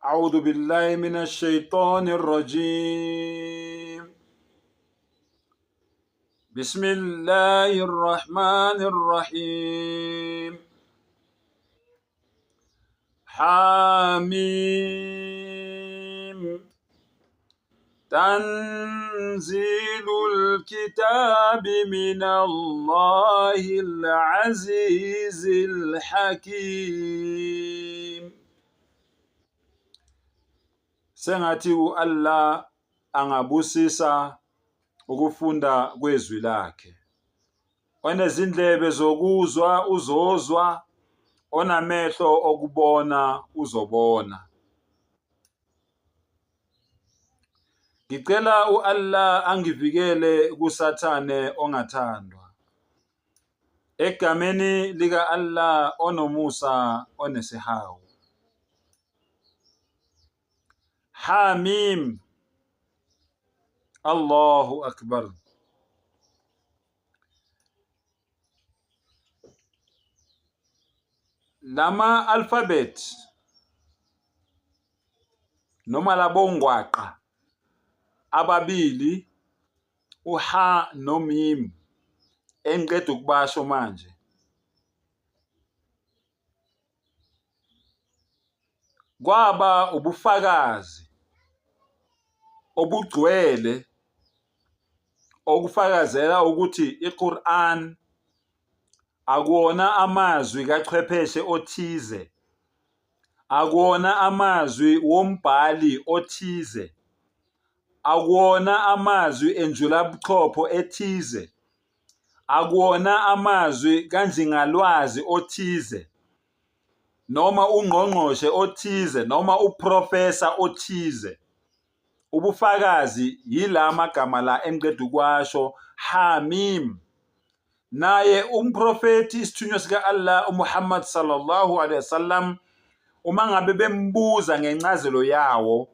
أعوذ بالله من الشيطان الرجيم بسم الله الرحمن الرحيم حاميم تنزيل الكتاب من الله العزيز الحكيم. Sengathi u-Allah angabusisa ukufunda kwezwi lakhe. Onezindlebe zokuzwa uzozwa, onamehlo okubona uzobona. Ngicela u-Allah angivikele kuSathane ongathandwa. Egameni lika-Allah onomusa onesihawu. Hamim. Allahu Akbar. Lama alphabet noma labongwaqa ababili uha nomim engiqeda ukubasho manje kwaba ubufakazi obugcwele okufakazela ukuthi iQur'an akuwona amazwi kachwepheshe othize, akuwona amazwi wombhali othize, akuwona amazwi enjulabuchopho ethize, akuwona amazwi kanjingalwazi othize noma ungqongqoshe othize noma uprofesa othize. Ubufakazi yila magama la engiqeda ukwasho, Hamim. Naye umprofethi isithunywa sika-Allah uMuhammad sallallahu alaihi wasallam uma ngabe bembuza ngencazelo yawo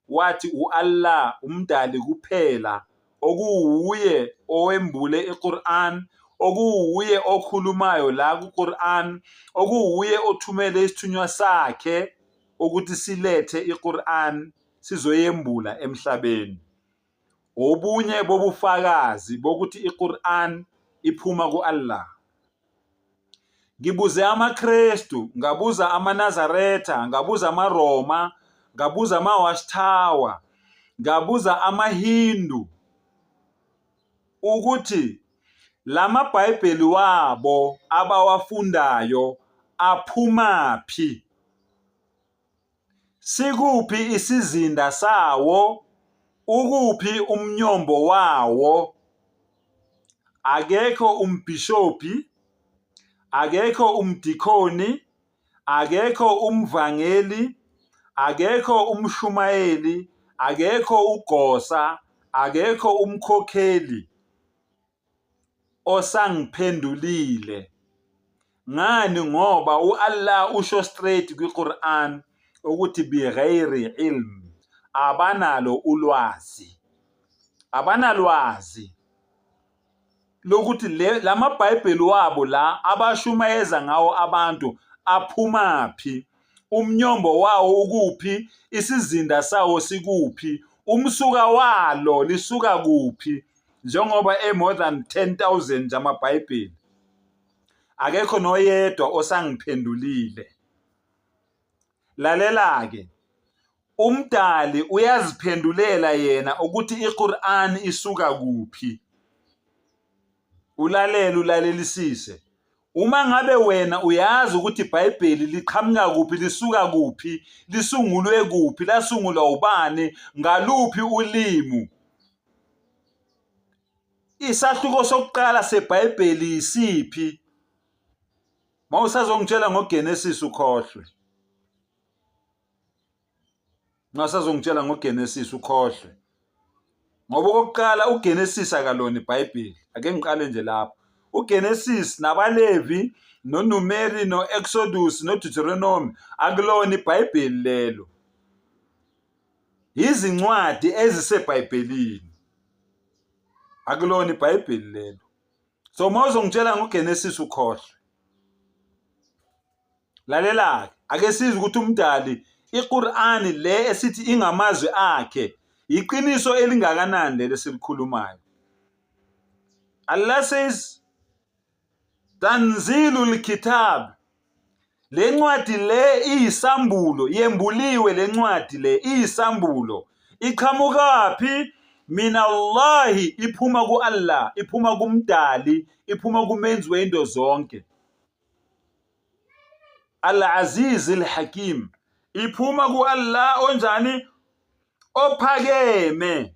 wathi u-Allah umdali kuphela okuwuye owembule iQur'an, okuwuye okhulumayo la kuQur'an, okuwuye othumele isithunywa sakhe ukuthi silethe iQur'an sizoyembula emhlabeni. Obunye bobufakazi bokuthi iQur'an iphuma ku-Allah. Ngibuze amaKrestu, ngabuza amaNazaretha, ngabuza amaRoma, ngabuza ama-Watchtower, ngabuza amaHindu ukuthi lamaBhayibheli wabo abawafundayo aphumaphi? Sikuphi isizinda sawo? Ukuphi umnyombo wawo? Akekho umbhishobhi, akekho umdikhoni, akekho umvangeli, akekho umshumayeli, akekho ugosa, akekho umkhokheli osangiphendulile. Ngani ngoba u-Allah usho straight kwi-Quran ukuthi bighairi ilm, abanalo ulwazi, abanalwazi lokuthi le lamabhayibheli wabo la abashumayeza ngawo abantu aphumaphi, umnyombo wawo ukuphi, isizinda sawo sikuphi, umsuka walo lisuka kuphi. Njengoba e more than 10,000 nje amaBhayibheli, akekho noyedwa osangiphendulile. Lalela-ke, uMdali uyaziphendulela yena ukuthi iQur'an isuka kuphi. Ulalele, ulalelisise. Uma ngabe wena uyazi ukuthi iBhayibheli liqhamuka kuphi, lisuka kuphi, lisungulwe kuphi, lasungulwa ubani, ngaluphi ulimu, Isahluko sokuqala seBhayibheli yisiphi? Mawusazongitshela ngoGenesis ukhohlwe. Mawusazongitshela ngoGenesis ukhohlwe. Ngoba okokuqala uGenesis akalona iBhayibheli. Ake ngiqale nje lapho. UGenesis nabaLevi noNumeri noExodus noDeuteronomy akulona iBhayibheli lelo. Izincwadi eziseBhayibhelini. Akulona iBhayibheli lelo. So uma uzongitshela ngoGenesis ukhohlwe. Lalela-ke, ake sizwe ukuthi umdali iQur'ani le esithi ingamazwi akhe, iqiniso elingakanani leli esilikhulumayo? Allah says Tanzilul Kitab, le ncwadi le iyisambulo, yembuliwe le ncwadi le iyisambulo. Iqhamukaphi? Min Allahi, iphuma ku-Allah, iphuma kuMdali, iphuma kumenzi wento zonke. Al-Aziz al-Hakim, iphuma ku-Allah onjani? Ophakeme.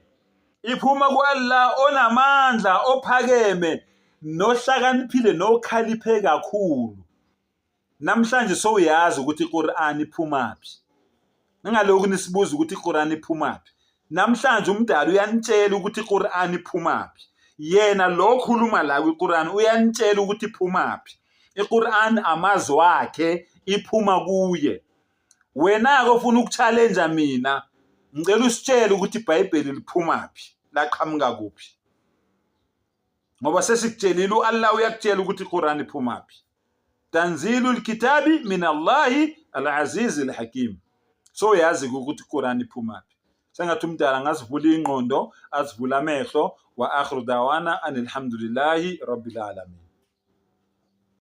Iphuma ku-Allah onamandla, ophakeme, nohlakaniphile, nokhaliphe kakhulu. Namhlanje sowuyazi ukuthi iQur'an iphumaphi. Ningalokhu nisibuza ukuthi iQur'an iphumaphi. Namhlanje umdali uyanitshela ukuthi iQur'an iphumaphi. Yena lo khuluma la kwiQur'an uyanitshela ukuthi iphumaphi. IQur'an amazwi wakhe, iphuma kuye. Wena-ke ofuna ukuchallenge mina, ngicela usitshele ukuthi iBhayibheli liphumaphi, laqhamuka kuphi. Ngoba sesikutshelile, u-Allah uyakutshela ukuthi iQur'an iphumaphi. Tanzilu lkitabi min Allahi al-Aziz al-Hakim. So uyazi-ke ukuthi iQur'an iphumaphi. Sengathi umdala angazivula ingqondo, azivule amehlo. Wa akhiru dawana anilhamdulillahi rabbil alamin.